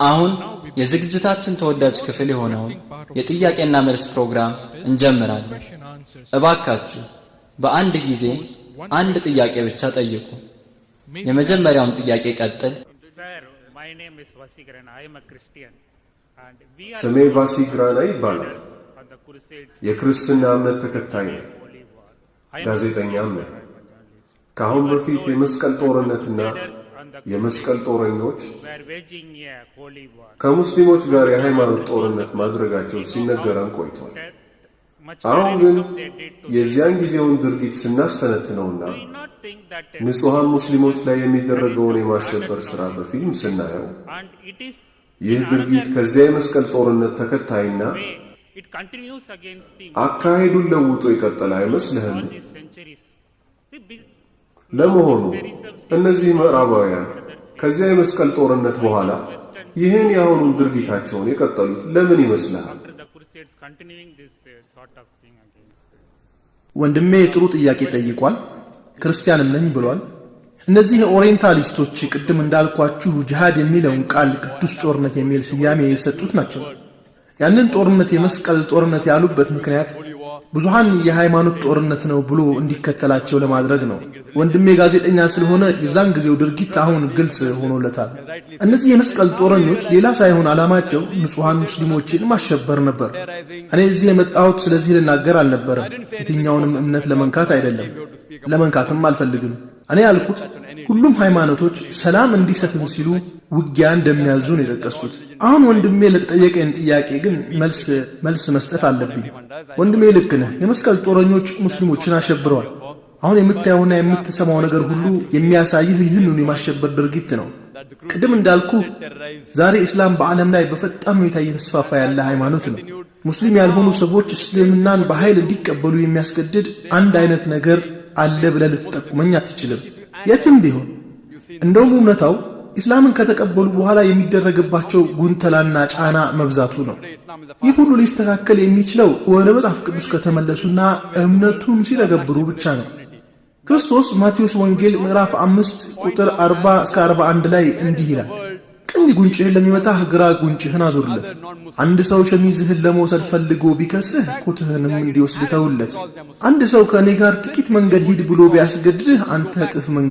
አሁን የዝግጅታችን ተወዳጅ ክፍል የሆነውን የጥያቄና መልስ ፕሮግራም እንጀምራለን። እባካችሁ በአንድ ጊዜ አንድ ጥያቄ ብቻ ጠይቁ። የመጀመሪያውን ጥያቄ ቀጥል። Sir, my name is Vasigaran. I am a Christian. And we are ስሜ ቫሲግራና ይባላል። on the Crusades የክርስትና እምነት ተከታይ ነኝ። Holy War. I am ጋዜጠኛም ነኝ። ከአሁን በፊት የመስቀል ጦርነትና የመስቀል ጦረኞች were waging a holy war. ከሙስሊሞች ጋር የሃይማኖት ጦርነት ማድረጋቸው ሲነገረን ቆይቷል። That much አሁን ግን terrorism they did to የዚያን ጊዜውን ድርጊት ስናስተነትነውና Do you not think that ንጹሐን ሙስሊሞች ላይ የሚደረገውን የማሸበር ሥራ በፊልም ስናየው and it is ይህ ድርጊት ከዚያ የመስቀል ጦርነት ተከታይና way it continues against the አካሄዱን ለውጦ የቀጠለ አይመስልህም? all these centuries. The big ለመሆኑ እነዚህ ምዕራባውያን ከዚያ የመስቀል ጦርነት በኋላ ይህን የአሁኑን ድርጊታቸውን የቀጠሉት ለምን ይመስልሃል? After the Crusades continuing this sort of thing against ወንድሜ ጥሩ ጥያቄ ጠይቋል። ክርስቲያንም ነኝ ብሏል። እነዚህ ኦሪየንታሊስቶች ቅድም እንዳልኳችሁ ጅሃድ የሚለውን ቃል ቅዱስ ጦርነት የሚል ስያሜ የሰጡት ናቸው። ያንን ጦርነት የመስቀል ጦርነት ያሉበት ምክንያት ብዙሃን የሃይማኖት ጦርነት ነው ብሎ እንዲከተላቸው ለማድረግ ነው። ወንድሜ ጋዜጠኛ ስለሆነ የዛን ጊዜው ድርጊት አሁን ግልጽ ሆኖለታል። እነዚህ የመስቀል ጦረኞች ሌላ ሳይሆን ዓላማቸው ንጹሐን ሙስሊሞችን ማሸበር ነበር። እኔ እዚህ የመጣሁት ስለዚህ ልናገር አልነበረም። የትኛውንም እምነት ለመንካት አይደለም፣ ለመንካትም አልፈልግም። እኔ ያልኩት ሁሉም ሃይማኖቶች ሰላም እንዲሰፍን ሲሉ ውጊያ እንደሚያዙ ነው የጠቀስኩት። አሁን ወንድሜ ለጠየቀኝ ጥያቄ ግን መልስ መስጠት አለብኝ። ወንድሜ ልክ ነህ። የመስቀል ጦረኞች ሙስሊሞችን አሸብረዋል። አሁን የምታየውና የምትሰማው ነገር ሁሉ የሚያሳይህ ይህንኑ የማሸበር ድርጊት ነው። ቅድም እንዳልኩ ዛሬ እስላም በዓለም ላይ በፈጣን ሁኔታ እየተስፋፋ ያለ ሃይማኖት ነው። ሙስሊም ያልሆኑ ሰዎች እስልምናን በኃይል እንዲቀበሉ የሚያስገድድ አንድ አይነት ነገር አለ ብለህ ልትጠቁመኝ አትችልም፣ የትም ቢሆን። እንደውም እውነታው ኢስላምን ከተቀበሉ በኋላ የሚደረግባቸው ጉንተላና ጫና መብዛቱ ነው። ይህ ሁሉ ሊስተካከል የሚችለው ወደ መጽሐፍ ቅዱስ ከተመለሱና እምነቱን ሲተገብሩ ብቻ ነው። ክርስቶስ ማቴዎስ ወንጌል ምዕራፍ 5 ቁጥር 40 እስከ 41 ላይ እንዲህ ይላል፣ ቀኝ ጉንጭህን ለሚመታህ ግራ ጉንጭህን አዙርለት። አንድ ሰው ሸሚዝህን ለመውሰድ ፈልጎ ቢከስህ ኮትህንም እንዲወስድ ተውለት። አንድ ሰው ከእኔ ጋር ጥቂት መንገድ ሂድ ብሎ ቢያስገድድህ አንተ እጥፍ መንገድ